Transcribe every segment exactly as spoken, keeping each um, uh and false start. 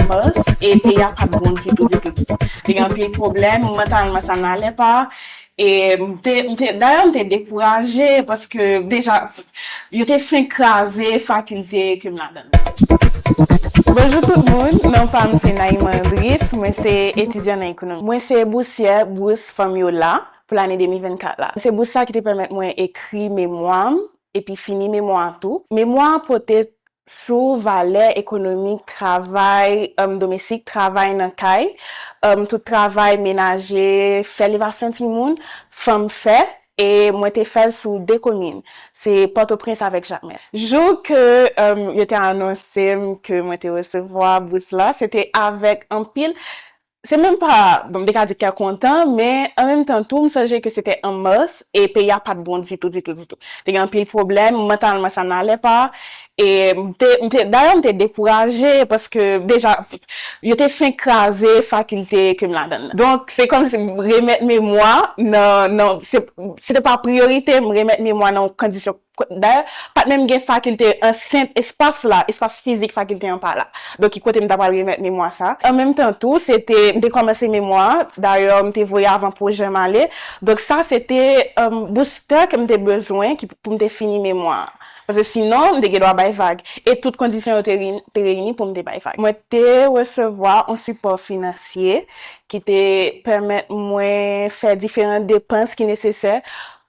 Mars, e peyi a pa t bon ditou, ditou, ditou. Te gen anpil pwoblèm, mantalman sa n alè pa. E m te, m te, dayè, m te dekouraje paske deja, yo te fenk kraze fakilte ke m ladan l. Bonjou tout moun, non pa m se Naïma Andris, mwen se etidyan nan ekonomi. Mwen se bousyè bous Fanm Yo La pou lane de mil vennkat la. Se bous sa ki te pèmèt mwen ekri memwa m epi fini memwa a tou. Memwa a pote sou valè ekonomik travay, um, domestik, travay nan kay, um, tout travay menaje, fè levasyon timoun, fanm fè, e mwen te fè l sou de komin. Se Pòtoprens avèk Jakmèl. Jou ke, um, yo te anonse m ke mwen te resevwa bous la, se te avèk anpil, se menm pa, bon, m te ka di kè kontan, men an menm tan tou, m sonje ke se te an mas, e peyi a pa t bon ditou, ditou, ditou. Te gen anpil pwoblèm, mantalman sa n alè pa, e m te, m te, dayè, m te dekouraje, paske deja, yo te fenk kraze fakilte ke m ladan l. Donk, se kòmsi m remèt memwa nan, nan, se, se te pa priyorite, m remèt memwa nan yon kondisyon. Dayè, pa t menm gen fakilte ansent, espas la, espas fizik fakilte an pa la. Donk, ki kote m ta pral remèt memwa sa. An menm tan tou, se te, m te kòmanse memwa, dayè, m te voye avan pwojè m ale. Donk, sa, se te, um, boustè ke m te bezwen ki, pou m te fini memwa. Paske sinon, m te gen dwa bay vag. E tout kondisyon yo te, reyini- te reyini pou m te bay vag. Mwen te resevwa yon sipò finansye ki te pèmèt mwen fè diferan depans ki nesesè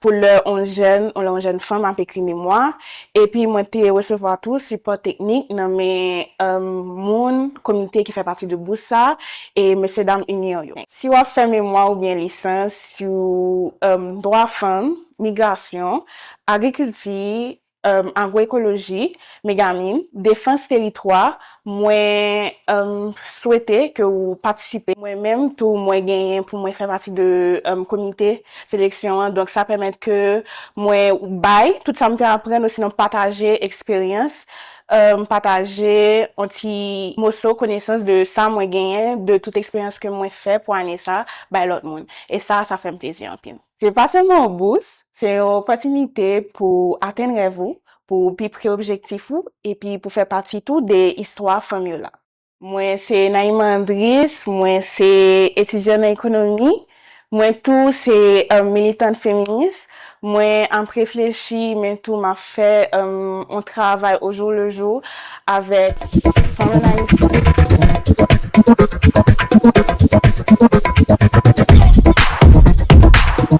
pou lè yon jèn, lè yon jèn fanm ap ekri memwa. Epi mwen te resevwa tou sipò teknik nan men, um, moun, komite ki fè pati de bous sa, e mesye dam inyon yo. Si w ap fè memwa oubyen lisans sou, um, dwa fanm, migrasyon, agrikilti, um, agwoekoloji, megamin, defans teritwa, mwen, um, swete ke w patisipe. Mwen menm tou, mwen genyen pou mwen fè pati de, um, komite seleksyon an. Donk, sa pèmèt ke mwen bay tout sa m te aprann, osinon pataje eksperyans, um, pataje yon ti moso konesans de sa mwen genyen, de tout eksperyans ke mwen fè pou ane sa, bay lòt moun. E sa, sa fè m plezi anpil. Se pa sèlman yon bous, se yon opòtinite pou atenn rèv ou, pou pi pre objektif ou, epi pou fè pati tou de istwa Fanm Yo La. Mwen se Naïma Andris, mwen se etidyan nan ekonomi, mwen tou se, euh, militant feminis, mwen ap reflechi, men tou m ap fè, euh, yon travay au jour le jour avèk fanm an Ayiti.